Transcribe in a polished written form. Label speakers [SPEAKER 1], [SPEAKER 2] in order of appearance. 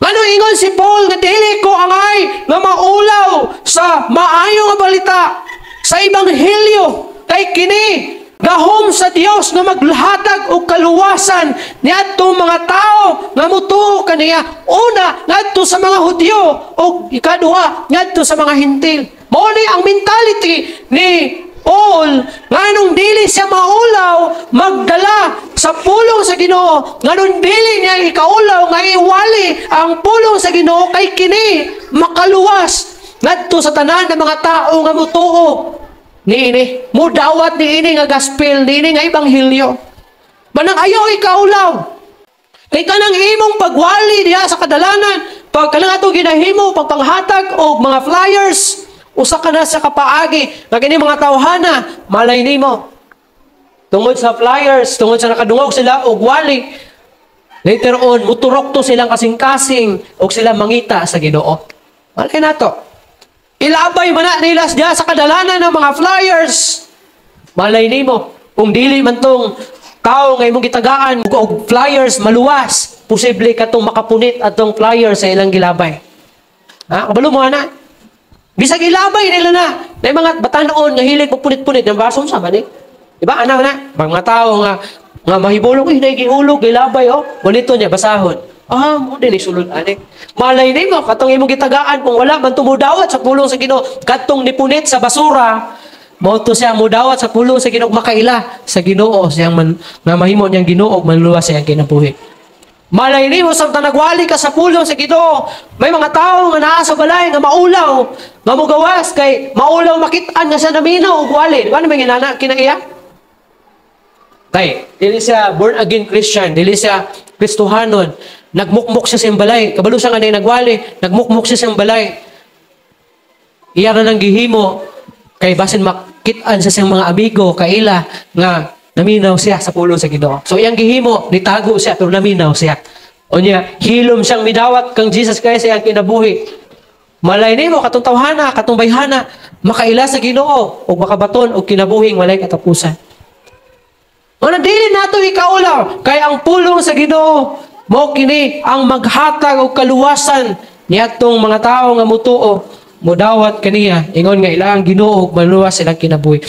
[SPEAKER 1] Ngano ingon si Paul nga dili ko angay nga maulaw sa maayo nga balita, sa ebanghelyo, kay kini gahom sa Dios nga maghatag og kaluwasan niadtong mga tao nga mutuo kaniya, una ngadto sa mga Hudyo ug ikaduha ngadto sa mga Hentil. Mao ni ang mentality ni Paul, nganong dili siya maulaw magdala sa pulong sa Ginoo, nganong dili niya ikaulaw nga iwali ang pulong sa Ginoo, kay kini makaluwas ngadto sa tanan ng mga tao nga mutuo niini, mudawat niini nga gospel, niini nga ebanghelyo. Manang ayaw ikaulaw. Kay kanang imong pagwali diha sa kadalanan, pag kanang ato ginahimo, pagpanghatag og mga flyers, usa ka na sa kapaagi nga kini mga tawhana, malay nimo, tungod sa flyers, tungod sa nakadungog sila og wali, later on muturok to silang kasing-kasing og sila mangita sa Ginoo. Malay nato. Ilabay man na nila diha sa kadalanan ng mga flyers. Malay nimo, kung dili man tong tao nga imong gitagaan og flyers maluwas, posible katong makapunit atong flyers sa ilang gilabay. Ha? Kabalo mo ana? Bisag ilabay nila na. Na mga batanon nga hilig magpunit-punit ng baso sa man eh. Diba? Ana na? Mga tao nga nga mahibulong, eh, nagihulog, gilabay, oh. Bonito niya, basahon. Ah, mo din isulod ani. Malay nimo katong imong gitagaan, kung wala man tumudawat sa pulong sa Ginoo, katong nipunit sa basura, mao to siya mudawat sa pulong sa Ginoo, makaila sa Ginoo siyang man, nga mahimo niyang Ginoo manluwas sa iyang kinabuhi. Malay nimo, samtang nagwali ka sa pulong sa Ginoo, may mga tao nga naa sa balay nga maulaw, nga mugawas kay maulaw makit-an nga siya naminaw og wali. Di ba naman ginana kinaiya? Kay dili siya born again Christian, dili siya Kristohanon. Nagmukmok siya sa iyang balay. Kabalo siya nga nagwali, nagmukmok siya sa iyang balay. Iya na nang gihimo kay basin makit-an sa siyang mga amigo, kaila nga naminaw siya sa pulong sa Ginoo. So iyang gihimo, nitago siya pero naminaw siya. Unya, hilom siyang midawat kang Jesus Christ sa iyang kinabuhi. Malay nimo katong tawhana, katong bayhana, makaila sa Ginoo ug makabaton og kinabuhing walay katapusan. Una, dili nato ikaulaw kay ang pulong sa Ginoo mao kini ang maghatag og kaluwasan niadtong mga tawo nga mutuo, mudawat kaniya, ingon nga ilang Ginoo ug maluwas silang kinabuhi.